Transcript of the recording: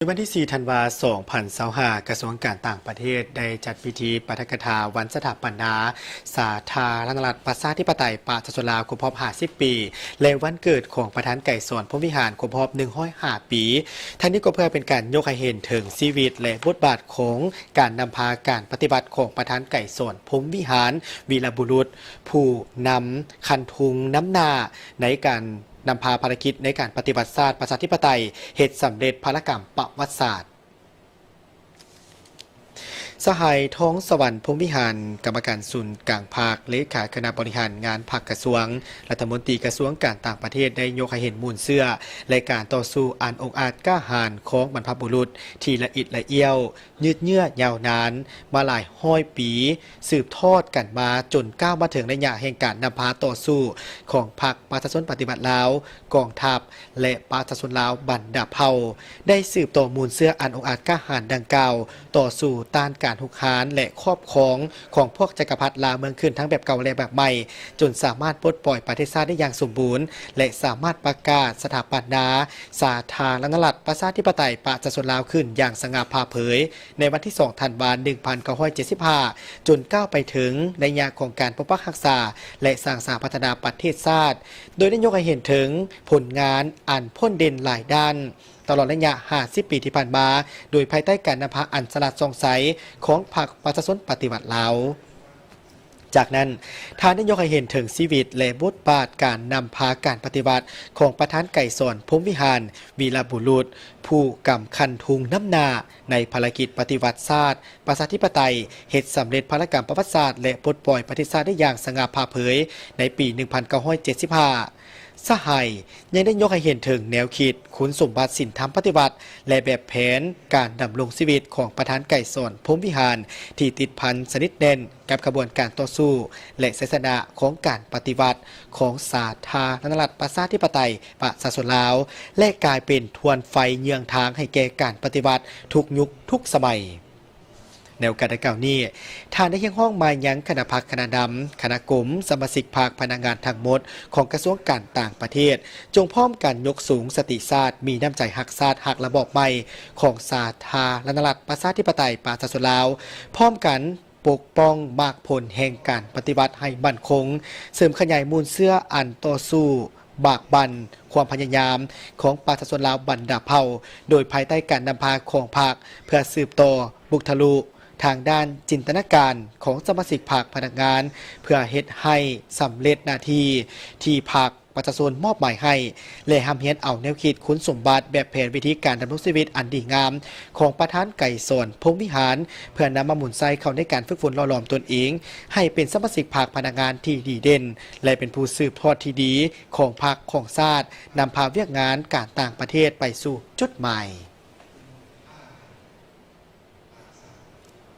ໃນວັນທີສີ່ ທັນວາ ສອງພັນຊາວຫ້າ ກະຊວງການຕ່າງປະເທດໄດ້ຈັດພິທີປາຖະກະຖາວັນສະຖາປະນາສາທາລະນະລັດ ປະຊາທິປະໄຕ ປະຊາຊົນລາວ ຄົບຮອບ ຫ້າສິບ ປີ ແລະ ວັນເກີດຂອງປະທານໄກສອນ ພົມວິຫານ ຄົບຮອບ ໜຶ່ງຮ້ອຍຫ້າ ປີ. ທັງນີ້ກໍເພື່ອເປັນການຍົກໃຫ້ເຫັນເຖິງຊີວິດ ແລະ ບົດບາດຂອງການນຳພາການປະຕິວັດຂອງປະທານໄກສອນ ພົມວິຫານ ວີລະບຸລຸດ ຜູ້ນຳຄັນທຸງນຳໜ້າໃນການ ນຳພາພາລະກິດໃນການປະຕິວັດຊາດປະຊາທິປະໄຕ ເຮັດສຳເລັດພາລະກຳປະຫວັດສາດ. ສະຫາຍ ທອງສະຫວັນ ພົມວິຫານ ກຳມະການສູນກາງພັກ, ເລຂາຄະນະບໍລິຫານງານພັກກະຊວງ, ລັດຖະມົນຕີກະຊວງການຕ່າງປະເທດ ໄດ້ຍົກໃຫ້ເຫັນມູນເຊື້ອ ແລະ ການຕໍ່ສູ້ອັນອົງອາດກ້າຫານຂອງບັນພະບຸລຸດທີ່ລະອິດລະອ້ຽວ ຍືດເຍື້ອຍາວນານມາຫຼາຍຮ້ອຍປີ ສືບທອດກັນມາຈົນກ້າວມາເຖິງໄລຍະແຫ່ງການນຳພາຕໍ່ສູ້ຂອງພັກປະຊາຊົນປະຕິວັດລາວ, ກອງທັບ ແລະ ປະຊາຊົນລາວບັນດາເຜົ່າ ໄດ້ສືບຕໍ່ມູນເຊື້ອອັນອົງອາດກ້າຫານດັ່ງກ່າວ ຕໍ່ສູ້ຕ້ານການຮຸກຮານ ແລະ ຄອບຄອງຂອງພວກຈັກກະພັດລ່າເມືອງຂຶ້ນ ທັງແບບເກົ່າ ແລະ ແບບໃໝ່ ຈົນສາມາດປົດປ່ອຍປະເທດຊາດໄດ້ຢ່າງສົມບູນ ແລະ ສາມາດປະກາດສະຖາປະນາ ສາທາລະນະລັດ ປະຊາທິປະໄຕ ປະຊາຊົນລາວ ຂຶ້ນຢ່າງສະຫງ່າຜ່າເຜີຍ ໃນວັນທີສອງ ທັນວາ ໜຶ່ງພັນເກົ້າຮ້ອຍເຈັດສິບຫ້າ ຈົນກ້າວໄປເຖິງໄລຍະຂອງການປົກປັກຮັກສາ ແລະ ສ້າງສາພັດທະນາປະເທດຊາດ, ໂດຍໄດ້ຍົກໃຫ້ເຫັນເຖິງຜົນງານອັນພົ້ນເດັ່ນຫຼາຍດ້ານ ຕະຫຼອດໄລຍະຫ້າສິບປີທີ່ຜ່ານມາ, ໂດຍພາຍໃຕ້ການນຳພາອັນສະຫຼາດສ່ອງໃສຂອງພັກປະຊາຊົນປະຕິວັດລາວ. ຈາກນັ້ນ, ທ່ານໄດ້ຍົກໃຫ້ເຫັນເຖິງຊີວິດ ແລະ ບົດບາດການນຳພາການປະຕິວັດຂອງປະທານໄກສອນ ພົມວິຫານ ວີລະບຸລຸດ ຜູ້ກຳຄັນທຸງນຳໜ້າໃນພາລະກິດປະຕິວັດຊາດປະຊາທິປະໄຕ ເຮັດສຳເລັດພາລະກຳປະຫວັດສາດ ແລະ ປົດປ່ອຍປະເທດຊາດໄດ້ຢ່າງສະຫງ່າຜ່າເຜີຍໃນປີ ໜຶ່ງພັນເກົ້າຮ້ອຍເຈັດສິບຫ້າ. ສະຫາຍຍັງໄດ້ຍົກໃຫ້ເຫັນເຖິງແນວຄິດ, ຄຸນສົມບັດສິນທຳປະຕິວັດ ແລະ ແບບແຜນການດຳລົງຊີວິດຂອງປະທານໄກສອນ ພົມວິຫານ ທີ່ຕິດພັນສະໜິດແໜ້ນກັບຂະບວນການຕໍ່ສູ້ ແລະ ໄຊຊະນະຂອງການປະຕິວັດຂອງສາທາລະນະລັດ ປະຊາທິປະໄຕ ປະຊາຊົນລາວ ແລະ ກາຍເປັນທວານໄຟເຍືອງທາງໃຫ້ແກ່ການປະຕິວັດທຸກຍຸກທຸກສະໄໝ. ໃນໂອກາດດັ່ງກ່າວນີ້, ທ່ານໄດ້ຮຽກຮ້ອງມາຍັງຄະນະພັກ, ຄະນະດຳ, ຄະນະກົມ, ສະມາຊິກພັກ, ພະນັກງານທັງໝົດຂອງກະຊວງການຕ່າງປະເທດ, ຈົ່ງພ້ອມກັນຍົກສູງສະຕິຊາດ, ມີນ້ຳໃຈຮັກຊາດ, ຮັກລະບອບໃໝ່ຂອງສາທາລະນະລັດ ປະຊາທິປະໄຕ ປະຊາຊົນລາວ, ພ້ອມກັນປົກປ້ອງໝາກຜົນແຫ່ງການປະຕິວັດໃຫ້ໝັ້ນຄົງ, ເສີມຂະຫຍາຍມູນເຊື້ອອັນຕໍ່ສູ້ ບາກບັ່ນຄວາມພະຍາຍາມຂອງປະຊາຊົນລາວບັນດາເຜົ່າ ໂດຍພາຍໃຕ້ການນຳພາຂອງພັກ ເພື່ອສືບຕໍ່ບຸກທະລຸທາງດ້ານຈິນຕະນາການຂອງສະມາຊິກພັກ, ພະນັກງານ ເພື່ອເຮັດໃຫ້ສຳເລັດໜ້າທີ່ທີ່ພັກປະຊາຊົນມອບໝາຍໃຫ້ ແລະ ຮ່ຳຮຽນເອົາແນວຄິດ, ຄຸນສົມບັດ, ແບບແຜນ, ວິທີການດຳລົງຊີວິດອັນດີງາມຂອງປະທານໄກສອນ ພົມວິຫານ ເພື່ອນຳມາໝູນໃຊ້ເຂົ້າໃນການຝຶກຝົນຫຼໍ່ຫຼອມຕົນເອງ ໃຫ້ເປັນສະມາຊິກພັກ, ພະນັກງານທີ່ດີເດັ່ນ ແລະ ເປັນຜູ້ສືບທອດທີ່ດີ ຂອງພັກຂອງຊາດ, ນຳພາວຽກງານການຕ່າງປະເທດໄປສູ່ຈຸດໝາຍ.